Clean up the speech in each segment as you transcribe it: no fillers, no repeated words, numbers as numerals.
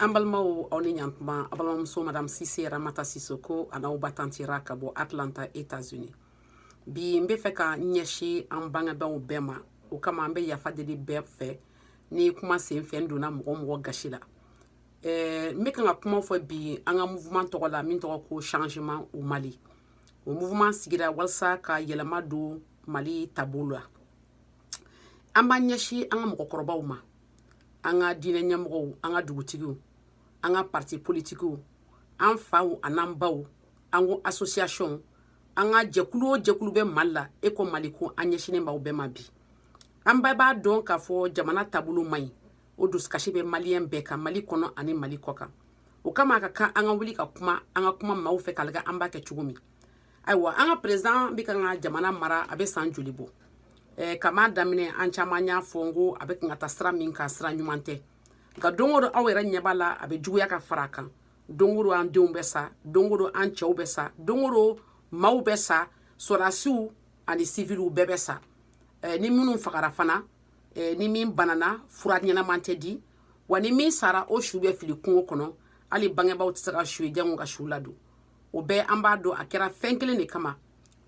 An balimaw, aw ni ɲantuma. A balimamuso Madame Sise Ramata Sisoko a n'aw ba tantira ka bɔ Atlanta, États-Unis. Bi n bɛ fɛ ka ɲɛsin an bangebaaw bɛɛ ma. O kama an bɛ yafa deli bɛɛ fɛ ni kuma sen fɛ n donna mɔgɔ mɔgɔ gasi la. N bɛ kan ka kuma fɔ bi an ka mouvement tɔgɔ la min tɔgɔ ko Changement au Mali. O mouvement sigira walasa ka yɛlɛma don Mali taabolo la. An b'an ɲɛsin an ka mɔgɔkɔrɔbaw ma, an ka diinɛ ɲɛmɔgɔw, an ka dugutigiw, an ka parti politikiw, an faw an'an baw, an ko association, an ka jɛkulu o jɛkulu bɛ Mali la, e ko Mali ko, an ɲɛsinnen b'aw bɛɛ ma bi. An bɛɛ b'a dɔn k'a fɔ jamana taabolo man ɲi. O dusukasi bɛ Maliyɛn bɛɛ kan, Mali kɔnɔ ani Mali kɔ kan. O kama a ka kan an ka wuli ka kuma, an ka kuma maaw fɛ k'a lajɛ an b'a kɛ cogo min. Ayiwa, an ka président bɛ kan ka jamana mara, a bɛ san joli bɔ? Kama daminɛ, an caman y'a fɔ n ko a bɛ kan ka taa sira min kan, sira ɲuman tɛ. Nka don o don, aw yɛrɛ ɲɛ b'a la, a bɛ juguya ka fara a kan. Don o don, an denw bɛ sa. Don o don, an cɛw bɛ sa. Don o don, maaw bɛ sa, sɔrɔdasiw ani siviliw bɛɛ bɛ sa. Ni minnu fagara fana, ni min banana, fura ɲɛnaman tɛ di wa. Ni min sara, o su bɛ fili kungo kɔnɔ. Hali bangebaaw tɛ se ka su ye jango ka su ladon. O bɛɛ, an b'a dɔn a kɛra fɛn kelen de kama: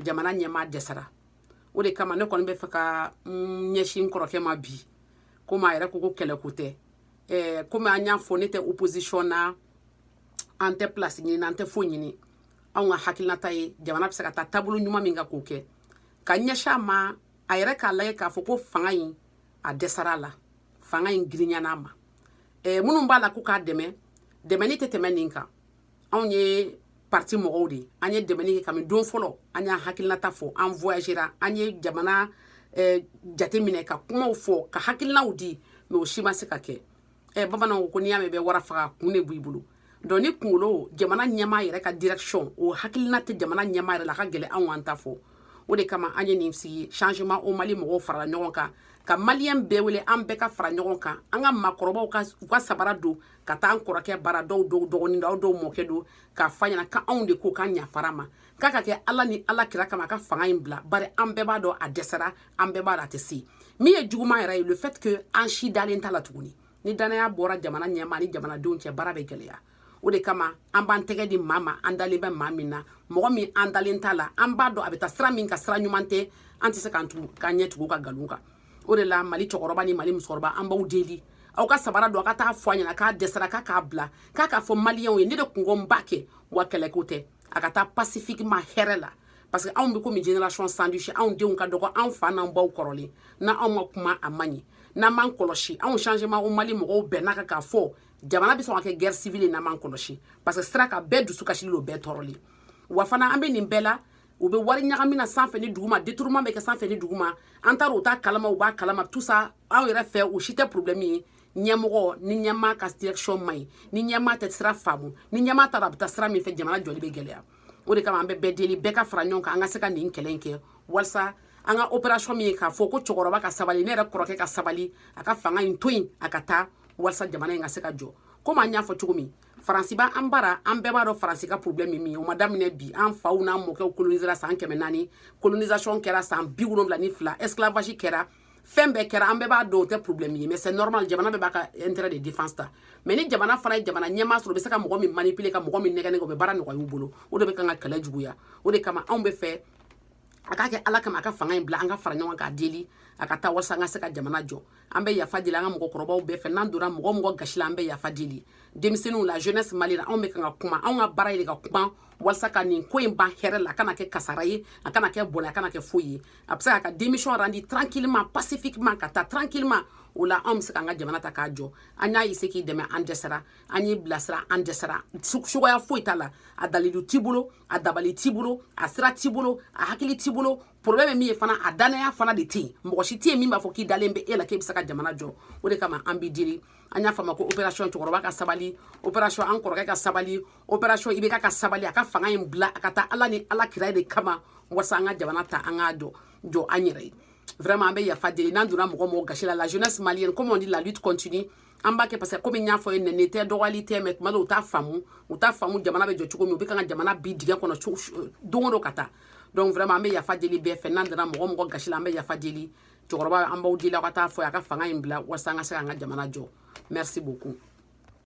jamana ɲɛmaa dɛsɛra. O de kama ne kɔni bɛ fɛ ka n ɲɛsin n kɔrɔkɛ ma bi. Komi a yɛrɛ ko ko kɛlɛko tɛ, komi an y'a fɔ, ne tɛ opposition na, an tɛ place ɲini, an tɛ foyi ɲini. Anw ka hakilinata ye jamana bɛ se ka taa taabolo ɲuman min kan, k'o kɛ ka ɲɛsin a ma. A yɛrɛ k'a lajɛ k'a fɔ ko fanga in, a dɛsɛra a la, fanga in girinyana a ma. Minnu b'a la ko k'a dɛmɛ, dɛmɛni tɛ tɛmɛ nin kan. Anw ye parti mɔgɔw de, an ye dɛmɛni kɛ kabini don fɔlɔ. An y'an hakilinata fɔ, an voyagera, an ye jamana jateminɛ, ka kumaw fɔ, ka hakilinaw di, mais o si ma se ka kɛ. Bamananw ko n'i y'a mɛn bɛ wara faga, kun de b'i bolo. Donc ni kunkolo jamana ɲɛmaa yɛrɛ ka direction, o hakilina tɛ jamana ɲɛmaa yɛrɛ la, a ka gɛlɛn anw k'an ta fɔ. O de kama an ye nin sigi, Changement au Mali mɔgɔw farala ɲɔgɔn kan ka Maliyɛn bɛɛ wele, an bɛɛ ka fara ɲɔgɔn kan, an ka maakɔrɔbaw ka u ka sabara don ka taa an kɔrɔkɛ bara, dɔw dɔw dɔgɔnin don, aw dɔw mɔkɛ don, k'a f'a ɲɛna k'anw de ko k'an yafara ma, k'a ka kɛ Ala ni Ala kira kama, a ka fanga in bila. Bari an bɛɛ b'a dɔn a dɛsɛra, an bɛɛ b'a dɔn a tɛ se. Min ye juguman yɛrɛ ye, le fait que an si dalen t'a la tuguni, ni danaya bɔra jamana ɲɛmaa ni jamanadenw cɛ, baara bɛ gɛlɛya. O de kama an b'an tɛgɛ di maa ma, an dalen bɛ maa min na. Mɔgɔ min an dalen t'a la, an b'a dɔn a bɛ taa sira min ka, sira ɲuman tɛ, an tɛ se k'an tugu k'an ɲɛ tugu ka nkalon kan. O de la, Mali cɛkɔrɔba ni Mali musokɔrɔba, an b'aw deli, aw ka sabara don, a ka taa fɔ a ɲɛna k'a dɛsɛra, k'a k'a bila, k'a k'a fɔ Maliyɛnw ye. Ne de kun ko n b'a kɛ wa, kɛlɛko tɛ, a ka taa pacifiquement, hɛrɛ la. Parce que anw bɛ komi génération sandwich, anw denw ka dɔgɔ, an fa n'an baw kɔrɔlen. N'anw ma kuma, a man ɲi. N'an m'an kɔlɔsi, anw Changement au Mali mɔgɔw bɛnna kan k'a fɔ jamana bɛ sɔn ka kɛ guerre civile n'an m'an kɔlɔsi, parce que sira kan, bɛɛ dusu kasilen don, bɛɛ tɔɔrɔlen wa. Fana an bɛ nin bɛɛ la, u bɛ wari ɲagami na sanfɛ ni duguma, détournement bɛ kɛ sanfɛ ni duguma. An taara, u t'a kalama, u b'a kalama, tout ça, anw yɛrɛ fɛ, o si tɛ problème ye. Ɲɛmɔgɔ ni ɲɛmaa ka direction man ɲi, ni ɲɛmaa tɛ sira faamu, ni ɲɛmaa taara a bɛ taa sira min fɛ, jamana jɔli bɛ gɛlɛya. O de kama an bɛ bɛɛ deli, bɛɛ ka fara ɲɔgɔn kan, an ka se ka nin kɛlɛ in kɛ walasa an ka opération min ye k'a fɔ ko cɛkɔrɔba ka sabali, ne yɛrɛ kɔrɔkɛ ka sabali, a ka fanga in to yen, a ka taa, walasa jamana in ka se ka jɔ. Komi an y'a fɔ cogo min, Faransi b'an bara, an bɛɛ b'a dɔn Faransi ka problème min ye. O ma daminɛ bi. An faw n'an mɔkɛw colonisera san 400, colonisation kɛra san 72, esclavage kɛra, fɛn bɛɛ kɛra, an bɛɛ b'a dɔn o tɛ problème ye. Mais c'est normal, jamana bɛɛ b'a ka intérêt de défense ta. Mais ni jamana fana ye jamana ɲɛmaa sɔrɔ, u bɛ se ka mɔgɔ min manipuler, ka mɔgɔ min nɛgɛ nɛgɛ, o bɛ baara nɔgɔya u bolo. O de bɛ kan ka kɛlɛ juguya. O de kama anw bɛ fɛ a k'a kɛ Ala kama, a ka fanga in bila, an ka fara ɲɔgɔn k'a deli a ka taa, walasa an ka se ka jamana jɔ. An bɛ yafa deli an ka mɔgɔkɔrɔbaw bɛɛ fɛ. N'an donna mɔgɔ mɔgɔ gasi la, an bɛ yafa deli. Denmisɛnninw, la jeunesse malienne, anw bɛ kan ka kuma, anw ka baara ye de ka kuma walasa ka nin ko in ban hɛrɛ la, a kana kɛ kasara ye, a kana kɛ bɔnɛ, a kana kɛ foyi ye. A bɛ se k'a ka démission rendre tranquillement, pacifiquement, ka taa tranquillement. O la anw bɛ se k'an ka jamana ta k'a jɔ. An y'a essayer k'i dɛmɛ, an dɛsɛra. An y'i bilasira, an dɛsɛra. Cogoya foyi t'a la. A dalilu t'i bolo, a dabali t'i bolo, a sira t'i bolo, a hakili t'i bolo. Problème ye min ye fana, a danaya fana de tɛ yen. Mɔgɔ si tɛ yen min b'a fɔ k'i dalen bɛ e la, k'e bɛ se ka jamana jɔ. O de kama an b'i deli. An y'a faamu ko opération cɛkɔrɔba ka sabali, opération an kɔrɔkɛ ka sabali, opération IBK ka sabali, a ka fanga in bila, a ka taa Ala ni Ala kira de kama, walasa an ka jamana ta, an k'a jɔ jɔ an yɛrɛ ye. Vraiment, an bɛ yafa deli n'an donna mɔgɔ mɔgɔ gasi la. La jeunesse malienne, comme on dit, la lutte continue. An b'a kɛ parce que komi n y'a fɔ ye, nɛni tɛ, dɔgɔyali tɛ, mais tuma dɔw u t'a faamu, u t'a faamu jamana bɛ jɔ cogo min. U bɛ kan ka jamana bi dingɛ kɔnɔ don o don ka taa. Donc vraiment, an bɛ yafa deli bɛɛ fɛ. N'an donna mɔgɔ mɔgɔ gasi la, an bɛ yafa deli. Cɛkɔrɔba, an b'aw deli, aw ka taa fɔ a ka fanga in bila, walasa an ka se k'an ka jamana jɔ. Merci beaucoup.